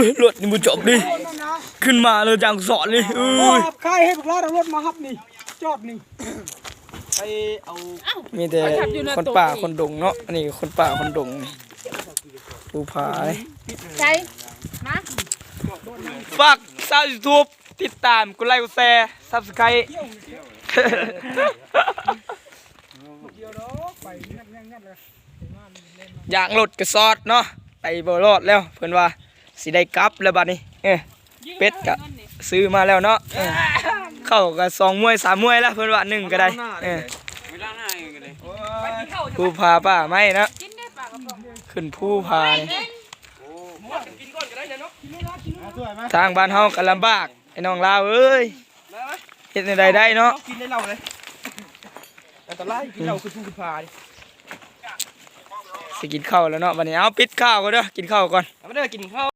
ເອີຍ ລົດນີ້ບໍ່ຈອບນີ້ ຂຶ້ນມາແລ້ວຈັ່ງສອນນີ້ ເອີຍ ໂອ້ ຮັບຂາຍໃຫ້ພວກລາວ ເອົາລົດມາຮັບນີ້ ຈອດນີ້ ໄປເອົາ ມີແຕ່ຄົນປ່າຄົນດົງເນາະ ອັນນີ້ຄົນປ່າຄົນດົງນີ້ ພູຜາ ໃສ່ມາ ຝາກຊາວຢູທູບ ຕິດຕາມ ກົດໄລ ກົດແຊ Subscribe ຢາງລົດກະຊອດເນາະ ໄປບໍ່ລອດແລ້ວ ເພິ່ນວ່າຊິໄດ້ກັບແລ້ວບັດນີ້ ເອີ ເປັດກະຊື້ມາແລ້ວເນາະ ເອີ ເຂົ້າກະສອງມວຍສາມມວຍແລ້ວ ເພິ່ນວ່າໜຶ່ງກະໄດ້ ເອີ ພູຜາປ່າໄມ້ເນາະ ຂຶ້ນພູຜານີ້ ທາງບ້ານເຮົາກະລຳບາກ ໄອ້ນ້ອງລາວເອີຍ ເຮັດແນວໃດໄດ້ເນາະ ກິນໄດ້ເຫຼົ້າເລີຍ ອັນຕະລາຍ ກິນເຫຼົ້າຂຶ້ນພູຂຶ້ນຜານີ້ ຊິກິນເຂົ້າແລ້ວເນາະ ບັດນີ້ ເອົາ ປິດຂ່າວກ່ອນເດີ ກິນເຂົ້າກ່ອນ ເອົາເດີ ກິນເຂົ້າ.